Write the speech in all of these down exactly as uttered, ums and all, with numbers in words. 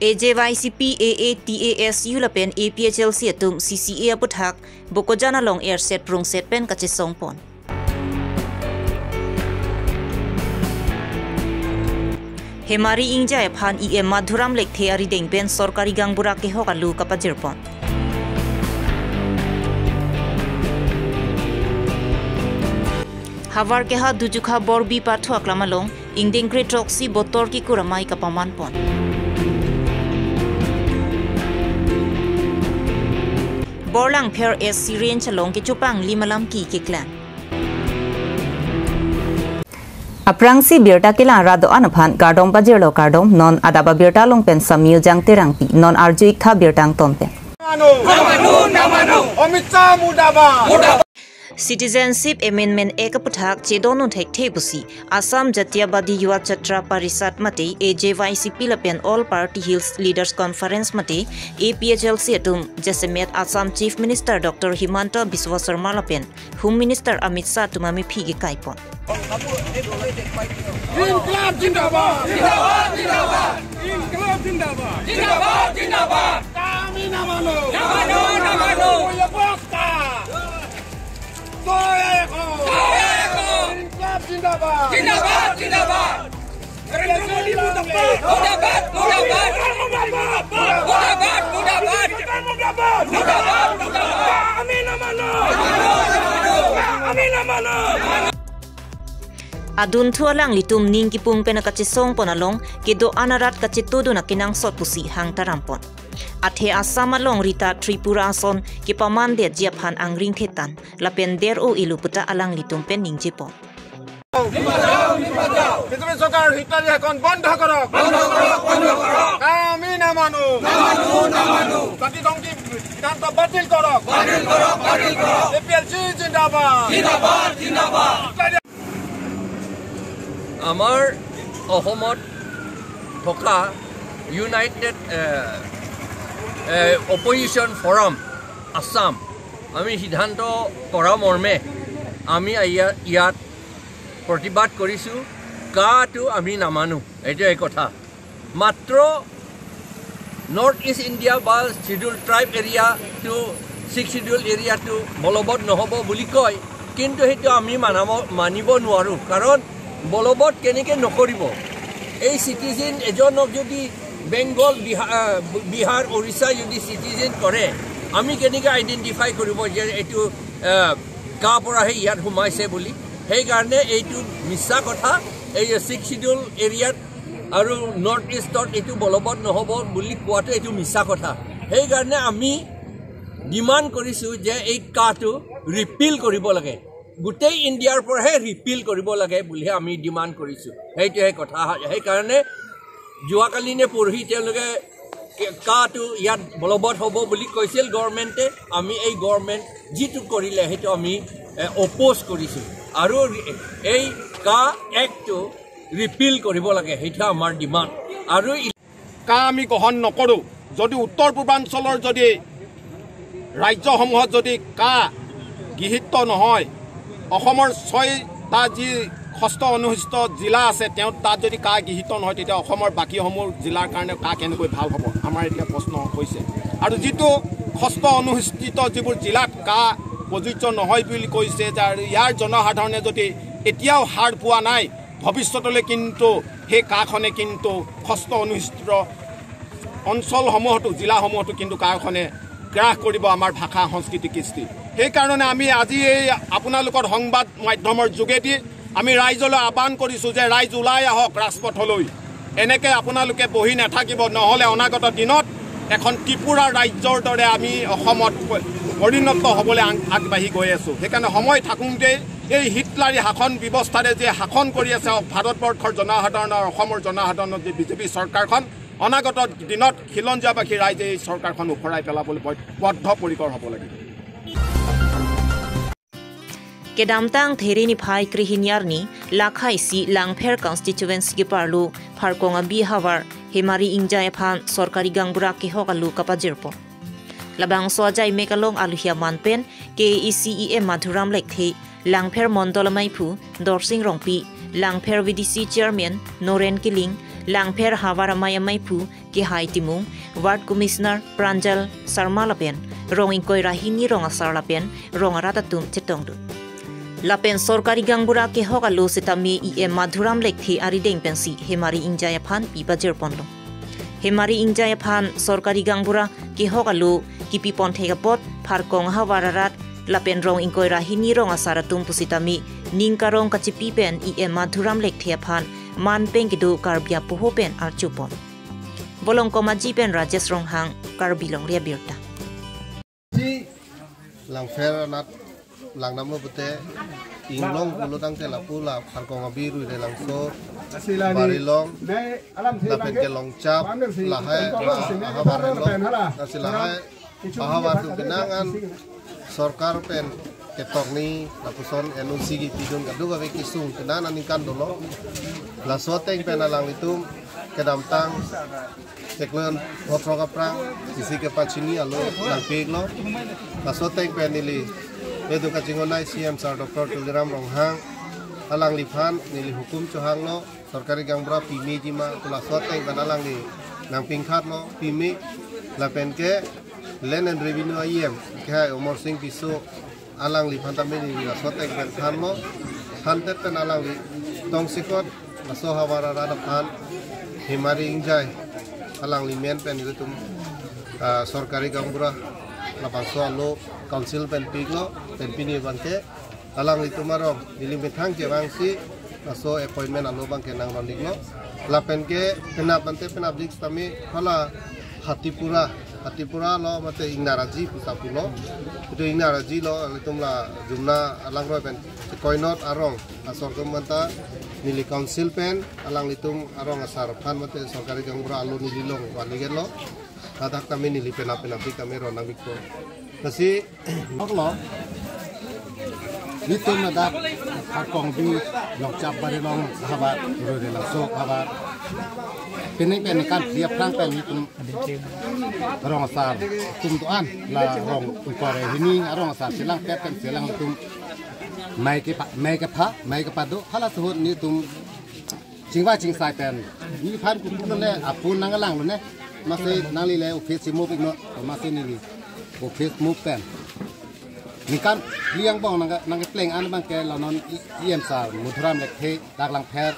A J Y C P, A A T A S U lapen A P H L C atum C C A aputhak Bokajan along erset prungset pen kachesong pon. Hemari Ingjai aphan E M Madhuram Lekthe arideng pen sorkari gaonbura kehok alu kapajir pon. Havar keha Dujukha Borbi pathu aklam along ingdeng kre throksi botor kikur amei kapaman pon. Borlangpher S C range along kechopang lim alam ki keklang. Aphrangsi birta kelang rat do-an aphan kardom pajirlo, kardom. Non adap abirta along pen Samyu Jangterangpi, non arju-ik tha birta angton pen. Namanu, namanu, namanu. Amit Shah murdabad. Citizenship Amendment Act aputhak chedon un thekthe pusi Assam Jatiyabadi Yuva Chatra Parishad mate A J Y C P lapen All Party Hills Leaders Conference mate A P H L C atum jasemet Assam Chief Minister Doctor Himanta Biswa Sarma lapen Home Minister Amit Shah atum amephi kekai pon. Inqilab Zindabad! Zindabad, Zindabad! Inqilab Zindabad! Zindabad, Zindabad! Kami namanu! Namanu, namanu! Soye ko! Soye ko! Inqilab Zindabad! Zindabad, Zindabad! Narendra Modi murdabad! Murdabad, murdabad! Murdabad, murdabad! Murdabad, murdabad! Kami namanu! Kami namanu! Adunthu alanglitum ning kipung pen kachesong pon along kedo-an arat kachetudun akenangsot pusi hang taram pon. Athe Assam along rita Tripura ason kepaman detji aphan angring thetan lapen der-o-elo puta alanglitum pen ningje pon. BJP চৰকাৰ হিতালী শাসন বন্ধ কৰক। বন্ধ কৰক, বন্ধ কৰক। আমি নামানো। নামানো, নামানো। জাতি ধ্বংসী সিদ্ধান্ত বাতিল কৰক। বাতিল কৰক, বাতিল কৰক। এ পি এল চি জিন্দাবাদ। জিন্দাবাদ, জিন্দাবাদ। আমাৰ অসমত থকা ইউনাইটেড, এ, এ, অপজিশ্যন ফৰাম আছাম, আমি সিদ্ধান্ত কৰা মৰ্মে আমি ইয়াত, ইয়াত প্ৰতিবাদ কৰিছোঁ। কাটো আমি নামানো, এইটোৱে কথা। মাত্ৰ নৰ্থ ইষ্ট ইণ্ডিয়া বা শ্বিডিউল ট্ৰাইব এৰিয়াটো, ছিক্স শ্বিডিউল এৰিয়াটো বলবৎ নহ'ব বুলি কয়, কিন্তু সেইটো আমি মানাব, মানিব নোৱাৰোঁ। কাৰণ বলবৎ কেনেকৈ নকৰিব? এই চিটিজেন এজনক যদি বেংগল, বিহা-, আহ, বিহাৰ, উৰিষ্যা যদি চিটিজেন কৰে, আমি কেনেকৈ আইডেণ্টিফাই কৰিব যে এইটো, আহ, কাৰ পৰাহে ইয়াত সোমাইছে বুলি? সেইকাৰণে এইটো মিছা কথা। এই যে ছিক্স শ্বিডিউল এৰিয়াত আৰু নৰ্থ ইষ্টত এইটো বলবৎ নহ'ব বুলি কোৱাটো এইটো মিছা কথা। সেইকাৰণে আমি ডিমাণ্ড কৰিছোঁ যে এই কাটো ৰিপিল কৰিব লাগে, গোটেই ইণ্ডিয়াৰ পৰাহে ৰিপিল কৰিব লাগে বুলিহে আমি ডিমাণ্ড কৰিছোঁ। সেইটোহে কথা। সেইকাৰণে যোৱাকালি নে পৰহি তেওঁলোকে কে-, কাটো ইয়াত বলবৎ হ'ব বুলি কৈছিল গভৰ্ণমেণ্টে। আমি এই গভৰ্ণমেণ্ট যিটো কৰিলে সেইটো আমি, এ, অপ'জ কৰিছোঁ। আৰু ৰি-, এই কা এক্টটো ৰিপিল কৰিব লাগে, সেইটো আমাৰ ডিমাণ্ড। আৰু ই- কা আমি গ্ৰহণ নকৰোঁ। যদি উত্তৰ পূৰ্বাঞ্চলৰ যদি ৰাজ্যসমূহত যদি কা গৃহীত নহয়, অসমৰ ছয়টা যি খস্ত অনুসূচিত জিলা আছে, তেওঁ তাত যদি কা গৃহীত নহয়, তেতিয়া অসমৰ বাকীসমূহ জিলাৰ কাৰণে কা কেনেকৈ ভাল হ'ব? আমাৰ এতিয়া প্ৰশ্ন হৈছে। আৰু যিটো খস্ত অনুসূচিত যিবোৰ জিলাত কা প্ৰযোজ্য নহয় বুলি কৈছে, যাৰ, ইয়াৰ জনসাধাৰণে যদি এতিয়াও সাৰ পোৱা নাই, ভৱিষ্যতলৈ কিন্তু সেই কাখনে কিন্তু খস্ত অনুসূচিত অঞ্চলসমূহতো, জিলাসমূহতো কিন্তু কাখনে গ্ৰাস কৰিব আমাৰ ভাষা, সংস্কৃতি, কৃষ্টি। সেইকাৰণে আমি আজি এই আপোনালোকৰ সংবাদ মাধ্যমৰ যোগেদি আমি ৰাইজলৈ আহ্বান কৰিছোঁ যে ৰাইজ ওলাই আহক ৰাজপথলৈ। এনেকে আপোনালোকে বহি নাথাকিব, নহ'লে অনাগত দিনত এখন ত্ৰিপুৰা ৰাজ্যৰ দৰে আমি অসমত পৰিণত হ'বলৈ আং-, আগবাঢ়ি গৈ আছোঁ। সেইকাৰণে সময় থাকোঁতেই এই হিটলাৰী শাসন ব্যৱস্থাৰে যে শাসন কৰি আছে ভাৰতবৰ্ষৰ জনসাধাৰণৰ, অসমৰ জনসাধাৰণৰ যে বিজেপি চৰকাৰখন, অনাগত দিনত খিলঞ্জীয়াবাসী ৰাইজে এই চৰকাৰখন উফৰাই পেলাবলৈ বদ্ধ-, বদ্ধপৰিকৰ হ'ব লাগিব। Kedamtang There niphai krehini arni lakha isi Langpher constituency keparlo Pharkong abi havar Hemari Ingjai aphan sorkari gaonbura kehok alu kapajir pon. Labangso ajai mek along aluhi aman pen K A A C E M Madhuram Lekthe, Langpher Mondol amaiphu Dorsing Rongpi, Langpher V D C Chairman Noren Killing, Langpher havar amei amei aphu Kehai Timung, Ward Commissioner Pranjal Sharma lapen rong ingkoi ra hini rong asar lapen rong arat atum chetongdun. Lapen sorkari gaonbura kehok alo sitame E M Madhuram Lekthe arideng pensi Hemari Ingjai aphan pi pajirponlo. Hemari Ingjai aphan sorkari gaonbura kehok alo kipi ponthek apot Pharkong havar arat lapen rong ingkoi ra hini rong asar atum pusitame ning karong kachipi pen E M Madhuram Lekthe aphan manpeng kedo Karbi apoho pen archupon. Bolong Komaji pen Rajesh Ronghang, Karbi Longri Abirta. Si Langpher anat langdamlo pute inglong pulo tangte lapu la Pharkong Abi Ruirelangso Barilong lapen ke Longchap lahai la ahavar lo, lasi lahai ahavar atum penang an sorkar pen ketokni lapuson N O C kipidun kadokave kesung penang aningkan dolo. Laso ateng pen alanglitum kedamtang chiklo pho throk aphrang isi kepachini alo nangpiklo. Laso ateng pen neli ilitum kachinghon C M sir Doctor Tuliram Ronghang alangliphan neli hukum chohanglo, sorkari gaonbura pimeji ma, pu laso ateng pen alangli nangpingkhatlo, pime. Lapen ke Land and Revenue E M Kehai Amarsing Tisso alangliphan tame neli laso ateng pen thanlo, thandet pen alangli tongsekot laso havar arat aphan Hemari Ingjai alangli men pen ilitum, ah, sorkari gaonbura labangso alo council pen piklo, pen pini abangke alanglitum arong neli methang kevangsi laso appointment alo abangke nangron-iklo. Lapen ke penap ante penapdik sitame hala Hatipura, Hatipura lo mate Ingnaraji puta pulo. Itum Ingnaraji lo, alanglitum la Jumna alangroi pen koinot arong asor atum anta neli council pen alanglitum arong asar aphan mate sorkari gaonbura alo neli longvanlo. Ladak tame neli penap penapdik tame ron nangpikpo. Lasi oklo. Nelitum ladak Pharkong Abi, Longchap Barilong ahavar, Ruirelangso ahavar. Pining pen ningkan phli aphrang pen nelitum rong asar atum do-an, la rong ingkoi ra hini arong asar chelang pet pen chelang atum mei kepha, mei kepha, mei kepado, halaso ahut nelitum chingvai chingsai pen neliphan kuku lone apun nanglang lone, masi nangli le office si move iknon, masi neli office move pen ningkan phli angbong nang, nangkepleng an abangke la non E M sir Madhuram Lekthe, dak Langpher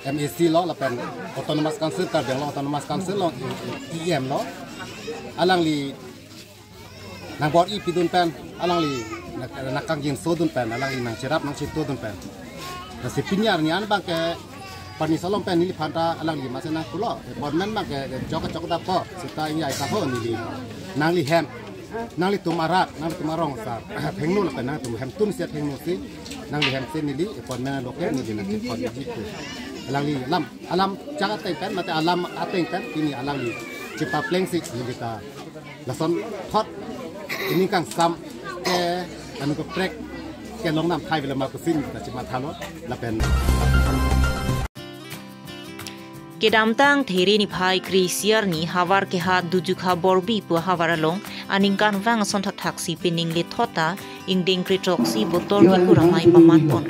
M A C lo lapen Autonomous Council, Karbi Anglong Autonomous Council along E M lo. Alangli nangbor-i pidun pen, alangli nang, nangkangjinso dun pen, alangli nangcherap nangchetudun pen. Lasi pini arni an abangke permission along pen neliphan ta alangli masi nangpulo. Appointment abangke chok chok dapo, seta ingjai ta ho neli. Nangli hem, nanglitum arat, nanglitum arong asar athengno lapen nangtum hemtun si athengno si, nangli hem si neli appointment aloke neli nangchepon ji pu. Alangli alam, alam chak ateng pen, mate alam ateng pen, pini alangli chepaplengsi neli ta lason thot, pini kangsam ke anu kaprek kelong nam thai vela ma pusi ta chemathalo lapen. Kedamtang There niphai kre-isi arni havar keha Dujukha Borbi pu havar along aningkanvang ason thakthaksi pining lethot ta ingdeng kre throksi botor kekur amei pamatpon.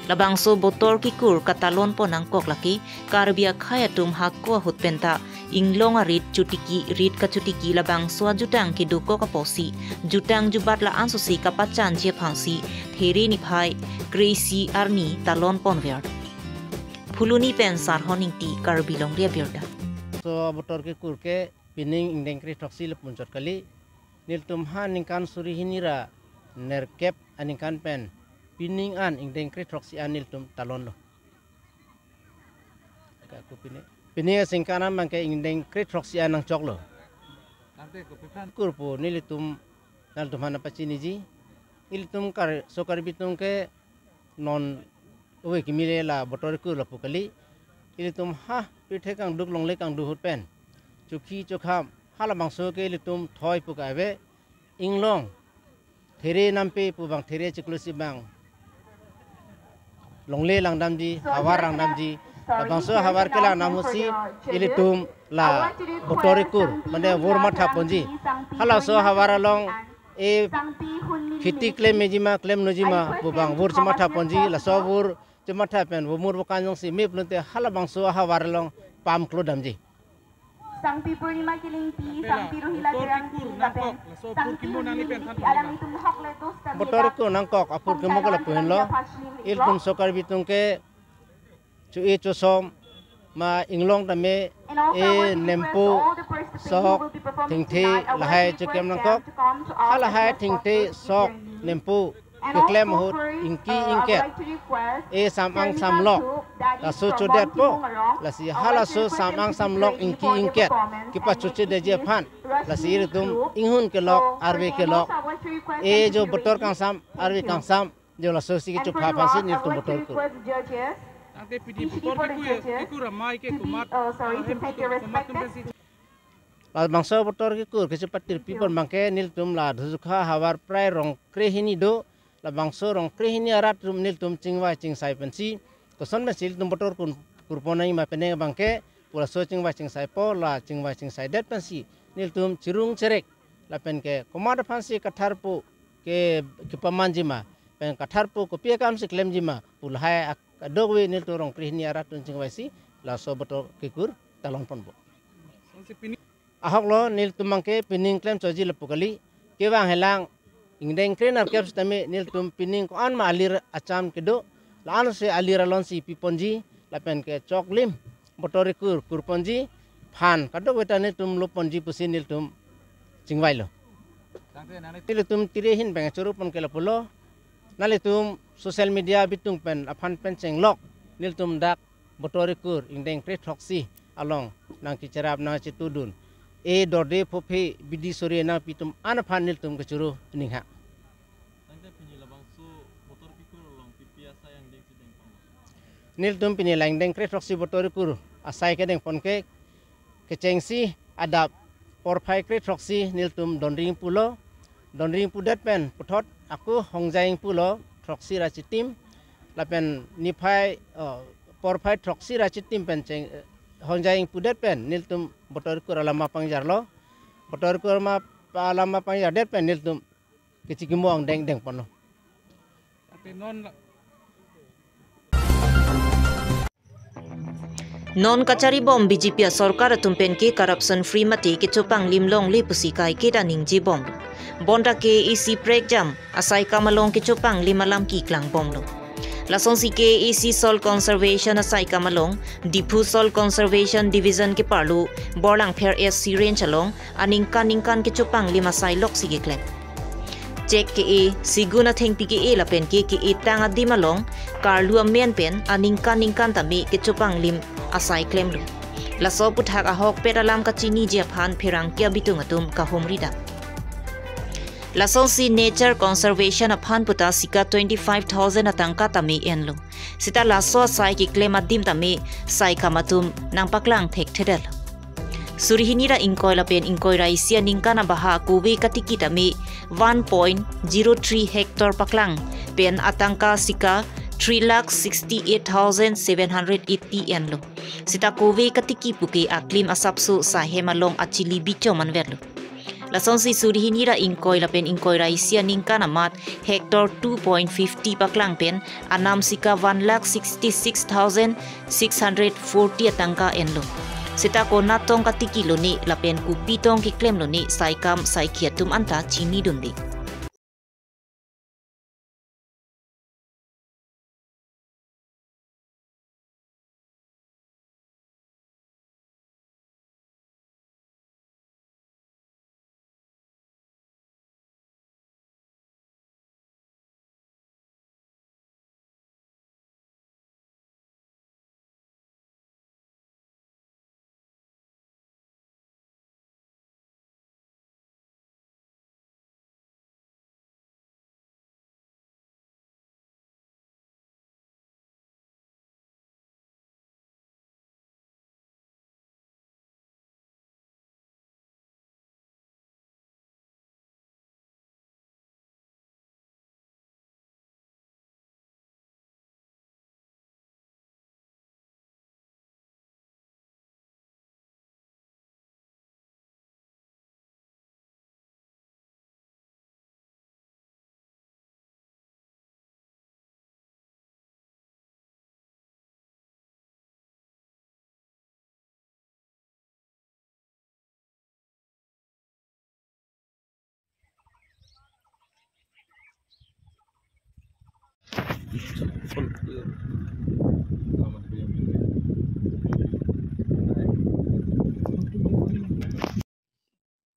Labangso botor kekur katalonpon nangkok lake Karbi akhei atum hako ahut penta inglong arit chotiki, rit kachotiki labangso ajutang kedokok apotsi jutang jubat la-an sosi kapachanji aphansi There niphai kre-isi arni talonponver. Phuloni pen Sarhon Ingti, Karbi Longri Abirta. So botor kekur ke pining ingdeng kre throksi le punchot kali, nelitum ha ningkan suri hini ra nerkep aningkan pen pining an ingdeng kre throksi an nelitum talonlo. Ka ku pini. Pini asingkan an abangke ingdeng kre throksi an nangchoklo. Kur pu nelitum, nangtum aphan pachiniji. Ilitum Kar, so Karbi atum ke non ove kimi le la botor kekur lapu kali. Ilitum ha pirthe kangduk longle kangduk ahut pen chokhi chokham halabangso ke ilitum thoi pu ka ave. Inglong There nampe pu abang, There chiklo isi abang longle langdamji, havar langdamji. Labangso havar kelang dam ahutsi ilitum la botor kekur, mane vur mathaponji. Halaso havar along e kheti klem meji ma, klem noji ma pu abang vur chemathaponji. Laso vur chematha pen vomur vokan jongsi me pulote halabangso ahavar along pam klo damji. Sangpi Purnima Kilingpi, Sangpi Ruhila Terangpi, lapen Sangpi Lili Pi alanglitum hokle dos kami Botor da. Kur nangkok apor kemo ke lapu henlo. Ilitum so Karbi atum ke cho-e chosom ma inglong tame e nempo sok thengthe lahai cheklem nangkok. Halahai thengthe sok nempo keklem ahut ingki ingket e sam-ang samlok laso chodetpo. Lasi halaso sam-ang samlok ingki ingket kepachochedetji aphan lasi ilitum inghun kelok arve kelok e jo botor kangsam arve kangsam jo lasosi kechopha aphansi nelitum botor kur. Tangte pini botor kekur, kekur amei ke komat, uh, sorry, to take your respect. Labangso botor kekur kechepatirpi pon abangke nelitum la Dusukha havar prai rong krehini do, labangso rong krehini arat atum nelitum chingvai chingsai pensi koson pensi ilitum botor kur, kurpon nangji ma penang abangke pu laso chingvai chingsaipo, la chingvai chingsaidet pensi nelitum chirung cherek lapen ke komat aphansi katharpo ke kepamanji ma pen katharpo kopi akamsi klemji ma pu lahai ak-, kadokave nelitum rong krehini arat atum chingvaisi laso botor kekur talon ponpo. Ahoklo nelitum abangke pining klemchotji lapu kali, kevang helang ingdeng krenerkep sitame nelitum pining ko-an ma alir acham kedo, la-ansi alir alonsi piponji lapen ke choklim botor kekur kurponji, phan kadokave ta nelitum loponji pusi nelitum chingvailo. Nelitum tire ahin pen choro pon ke lapulo, nanglitum social media bitung pen aphan pen chenglok nelitum dak botor kekur ingdeng krethroksi along nangkecherap nangchetudun e dorde phophe bidi sore nangpi atum an aphan nelitum kechoro ningha. Tangte pini labangso botor kekur along P P S I angdeng si dengpon. Nelitum pini la ingdeng krethroksi botor kekur asai kedengpon ke kechengsi adap porphai krethroksi nelitum Donring pulo. Donring pudet pen puthot ako Hongjai pulo throksi ra chitim. Lapen niphai, oh, porphai throksi ra chitim pen cheng, eh, Hongjai pudet pen nelitum botor kekur alam ma pangjarlo. Botor kekur ma pa-, alam ma pangjardet pen nelitum kechikimo angdeng dengponlo. Ate non la- Non kacharibom B J P asorkar atum pen ke corruption free mate kechopanglim longle pusi kaiketa ningjebom. Bonta K A A C prekjam asaikam along kechopanglim alam keklangbomlo. Lasonsi K A A C Soil Conservation asaikam along Diphu Soil Conservation Division keparlo Borlangpher S C Range along aningkan ningkan kechopanglim asai loksi keklem. Chek ke-e, sigun athengpi ke-e lapen ke ke-e tang adim along karlu amen pen aningkan ningkan tame kechopanglim asai klemlo. Laso aputhak ahokpet alam kachiniji aphan pherangke abitung atum kahumri dam. Lasonsi nature conservation aphan puta sika twenty-five thousand atangka tame enlo. Sita laso asai keklem adim tame saikam atum nangpaklang thekthedetlo. Suri hini ra ingkoi lapen ingkoi ra isi aningkan abaha kove katiki tame one point zero three hectare paklang pen atangka sika three lakh sixty-eight thousand seven hundred eighty enlo. Sita kove katiki puke aklim asapso sahem along achili bichom anverlo. Lasonsi suri hini ra ingkoi lapen ingkoi ra isi aningkan amat hectare two point fifty paklang pen anam sika one lakh sixty-six thousand six hundred forty atangka enlo. Sita konat tong katiki lone lapen kopi tong keklem lone saikam saikhi atum anta chinidunde.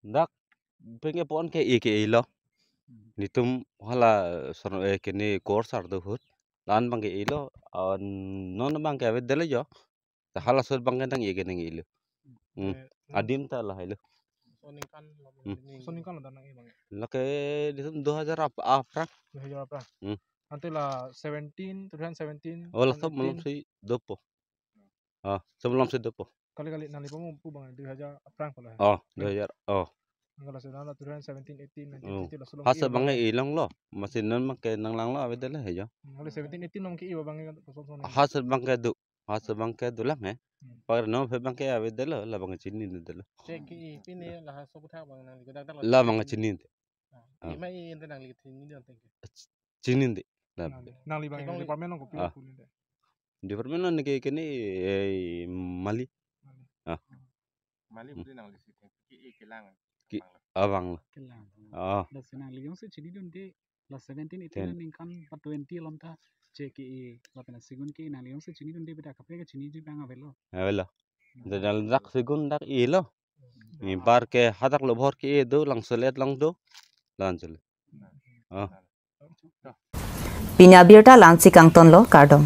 Dak penke pon ke-e ke-elo. Netum hala, eh, sono, eh, kene course ardo ahut. La-an abang ke-elo, ah, non abang ke avedetlo jo. Ta halaso abang ke nang-e ke nang-elo. Hmm. Eh, Adim ta lahai lo. Soningkan lo Hmm. Soningkan lo ta nang-e abang. Lake netum dua hajar ap-, aphrang. Dua hajar aphrang. Hmm. Ante la seventeen, two thousand seventeen, Oh, laso malom seventeen. Si dopo. Ah, sebelum si dopo. Kali-kali nangli pamu pu abang dua hajar aphrang ko la. Oh, dua hajar. Oh. Kalau sedang two thousand seventeen, eighteen, nineteen, Oh. twenty, laso along Halaso ke abang abang ke-e longlo. Masi non abang ke nanglanglo avedetlo he jo. Hmm, kali seventeen, eighteen along ke-e abang ke kosong song. Halaso abang ke do. Halaso abang ke dolang he. Hmm. Par non abang ke avedetlo, la abang ke chinidetlo. Che ke-e pine laso aputhak abang nangli kodak dak lo. La abang ke chinide. Ah, Ah. Ima e ente nangli chinidun tengke. Chinide. La Nangli, nangli abang Tekong li- department along kopi Ah. Pulide. Department along ke kene, eh, Mali. Mali. Ah. Mali Hmm. Puli nangli si tengke ke-e kelang. Ke-, Abang lo. Abang lo. Kelang. Oh. Lasi nangli jongsi chinidunde la seventeen, eighteen Ten. Aningkan pa twenty along ta che ke-e lapen segun ke-e nangli jongsi chinidunde beda kaprek ke chiniji abang avelo. Avelo. Hmm. Jadal dak segun dak elo. Hmm. Ni par ke hadak lo bhor ke-e do, Langsolet along do. La-an chule. Oh. Pini abirta la-ansi kangtonlo, kardom.